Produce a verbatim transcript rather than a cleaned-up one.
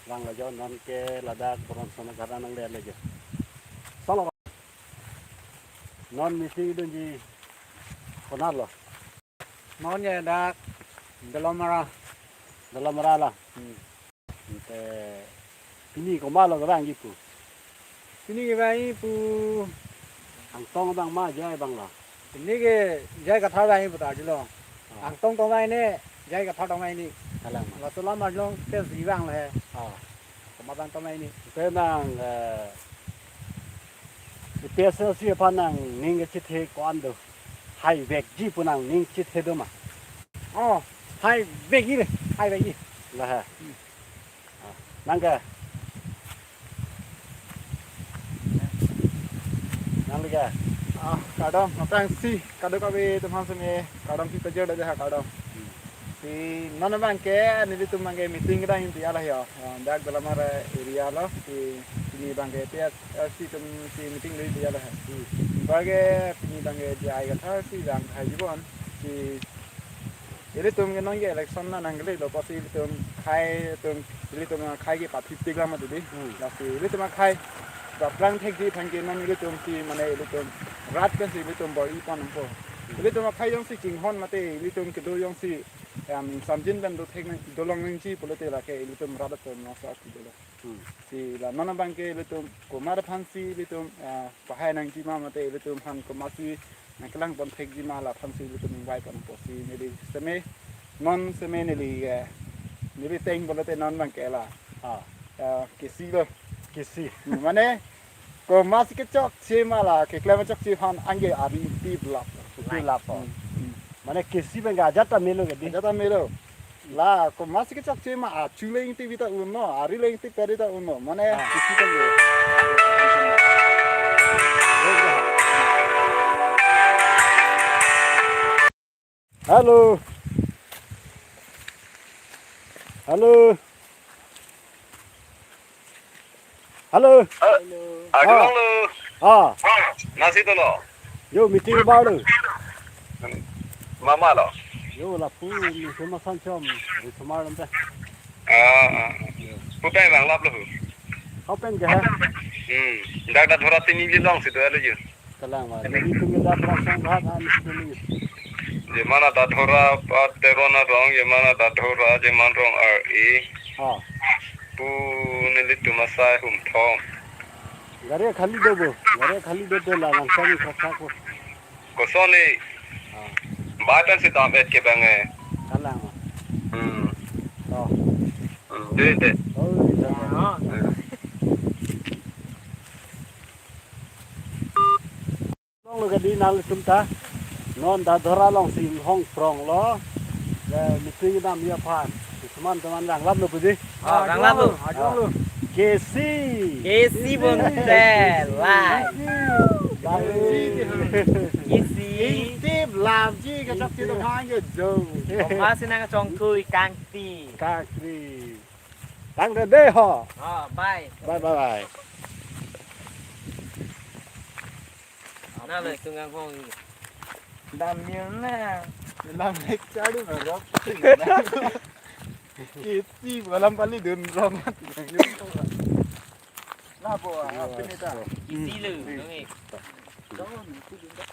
Vanglo jo, non ke ladak Boron Sona Ghat nangle-le jo. Solo. Non meeting dunji konatlo? Non ya dak Dolamara. Dolamara lo. Hmm. Ante pini komatlo kevangji pu? Pini kevangji pu Angtong abang ma Jai abang lo? Pini ke Jai Kathar vangji pu ta arjulo. Ah. Angtong tong vangne, Jai Kathar tong vangne. Kalang ma. Laso alam arjulong ke si vanglo he. Ah. Komat abang tong vangne. Ante nang, eh, A P H L C aphan nangning kachethe ko-an do? Haivekji pu nangning chethe do ma? Oh, haivekji le, haivekji. Lahai. Hmm. Ah, nang ke? Nang le ke? Ah, kardom, aphrangsi kadokave atum aphan seme kardom kipajir dada ha, kardom. Hmm. Si non abang ke nelitum abang ke meeting kedam inti ala yo. Ah, dak Dolamara area lo, si pini abang ke A P H L C atum si meeting do inti ala ha. Hmm. Abang ke pini abang ke Jai Kathar si vang hai jibon. Si ilitum ke non ke election nanglelo, pusi ilitum akhai atum, ilitum akhai ke pathipik lang mati di. Hmm. Lasi ilitum akhai baplang thekji aphan ke non ilitum si mane ilitum rat pen si ilitum bor-i pon nangpo. Hmm. Ilitum akhai jongsi chinghon mate ilitum kedo jongsi, em, samjin pen do thek nang, dolong nangji pulote lake ilitum rat atum nangso aki dolo. Hmm. Si la non abang ke ilitum komat aphansi ilitum, eh, pahai nangji ma mate ilitum aphan komatsi nangkelang pon thekji ma la aphansi ilitum ingvai pon pusi neli seme, non seme neli, eh, neli ateng pulote non abang ke la. Ah. Eh, kesi lo. Kesi. Hmm, mane komatsi kechokche ma la keklem chokche aphan anke ari ingtip lap. Ingtip lap po. Hmm, hmm. Mane kesi abang ke ajat ta melo ke di? Ajat ta melo. La komatsi kechokche ma achu le ingtip ta un-o, ari le ingtip peri ta un-o. Mane, ah, kesi abang ke. Hello. Hello. Hello. Hello. Ah, ah, hello. Ah. Ah, nasi dolo. Yo, meeting abang lo. Mama lo. Yo, lapu, ni sema sanchom, risomar lamte. Ah, ah. Yo. Pu pen vanglaplo ho. Hau pen ke he? Hmm. Dak Dadhora tini lilong si do lo yo. Kalang ma. Nelitum ke Dadhora song bahat an sini. Jemana Dadhora, Pat Teron arong, jemana Dadhora, jeman rong ar e. Ha. Pu nelitum asai humthom. Gari khali do bo. Gari khali do de la nang sani khakha ko. Koson ni. Ha. Batan si dam et ke bang e. Kalang ma. Hmm. To. Hmm. De, de. Oh, de. Hmm. Longlo ke di nanglitum ta. Non Dadhora along si inghong prong lo. Le meeting damji aphan. Teman-teman vanglaplo pu di? Ah, vanglaplo. Ah. Kesi. Kesi bonte lai. Kesi. Kesi. Ingtip lapji kechokche aphan ke jo. Komatsi nangchongthui kangti. Kangti. Tangte de ho. Ah, bye. Bye, bye, bye. Na le tungang hong. Dam mil na. Dam mek charu na rok. Kesi balam pali dun rok. Na po, ah, pini ta. Isi lu, dong eh. Dong, itu dun ta.